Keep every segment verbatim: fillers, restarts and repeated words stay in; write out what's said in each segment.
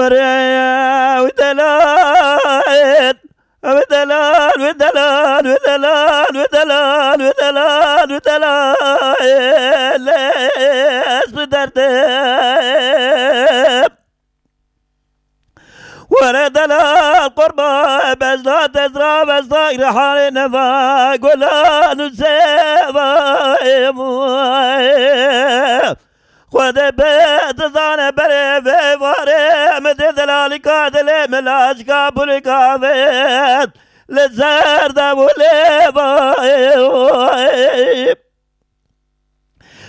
Wî delal, wî delal, wî delal, wî delal, wî delal, wî delal, wî delal, ez bi derdim. Were delal qurba bezda tezra bezda rehanê neva gulan û seva. Xwedê bê dizane berê vê warê min dê delalîka dilê min lajika bulika vêt li ser de û lê vayê.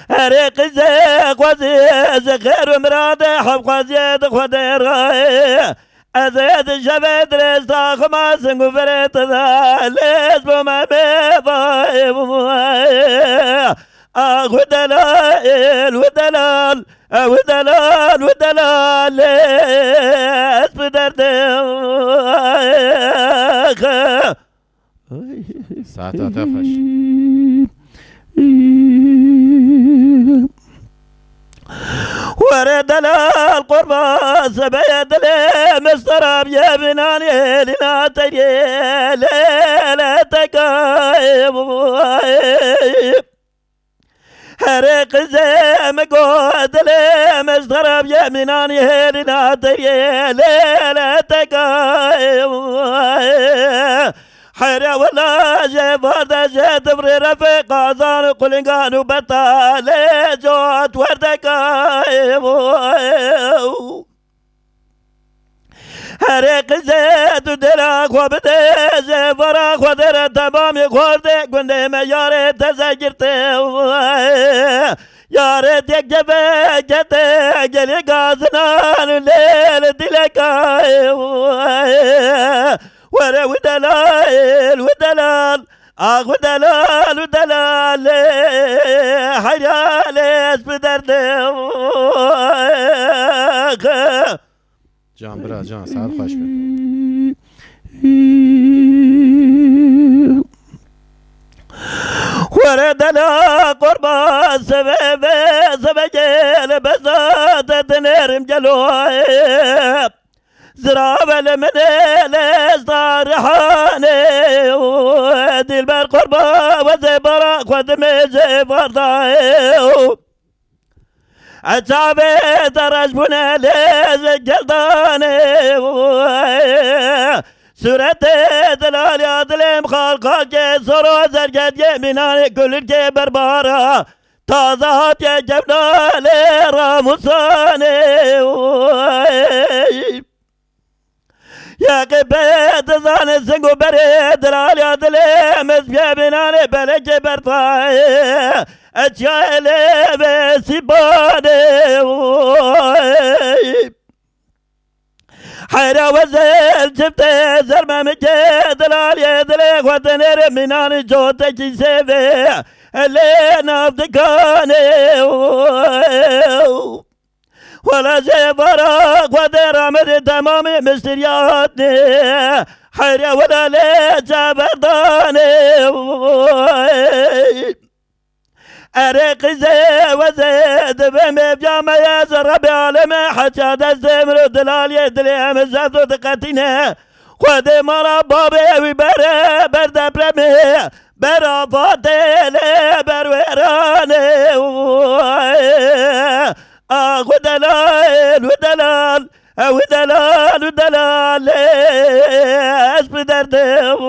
Herê qîzê xwezî ji xêr û miradê hevxweziyê di Xwedê re. Ez ê di şevê dirêj taxima sing û verê te de lêz bûme mêvayê. Ax û delal, û delal, û delal, û delal, ez bi derdim. Saeta te xweş. Were delal qurban sebeye dilê mistarab ye binanê lina terye lê lê tekayê. Herê qizê min got dilê min ji te re biyê mînanî hêlîna deriyê lê lê tekayê. Here wela jê varde jê divrê refê qazan û qulingan û betalê cot werdekayê. Herê qizê tu dêra xwe bidê, ji vara xwe dêre temamî xwardê gundê me yarê teze girtê. Yarê têk ceve kete gelê gazinan û lê li dileka. Were û delal, û delal, ax û delal, û delal, heyralê ez bi derdim. Can bira, can, saet xweş be. Were dela qurban seve ve seve gel bezat dinêrim gelo. Ziravel min lez da rihane. Dilber qurban ve zebara xwe dimê zê vardaye. Ez çavê te reş bûne lê ji geldanê. Sûretê dilaliya dilêm xal xalkê soro zergediyê mînanê kulirkê berbara. Taze hatiye kevna lê ramûsanê. Yeqê pê dizane sing û berê dilaliya dilê mizbiye binanê belekê berfayê. Eçya elê ve sîbanê. Heyra wezel çifte zermemike dilaliyê dilê xwe dinêre mînanî cotekî sêvê. Elê nav dikanê. Wela jê vara xwe dê ramedê temamê miştiriyatê. Heyre wela lê çaverdanê. Erê qîzê wezê divê mêvya me ye ji Rebê alemê heça destê min û dilaliyê dilê em zevdo diqetîne. Xwedê mala babê wî bere ber depremê. Berabatê lê berwêranê. Ax û delal, û delal, ew delal, û delal, ez bi derdim.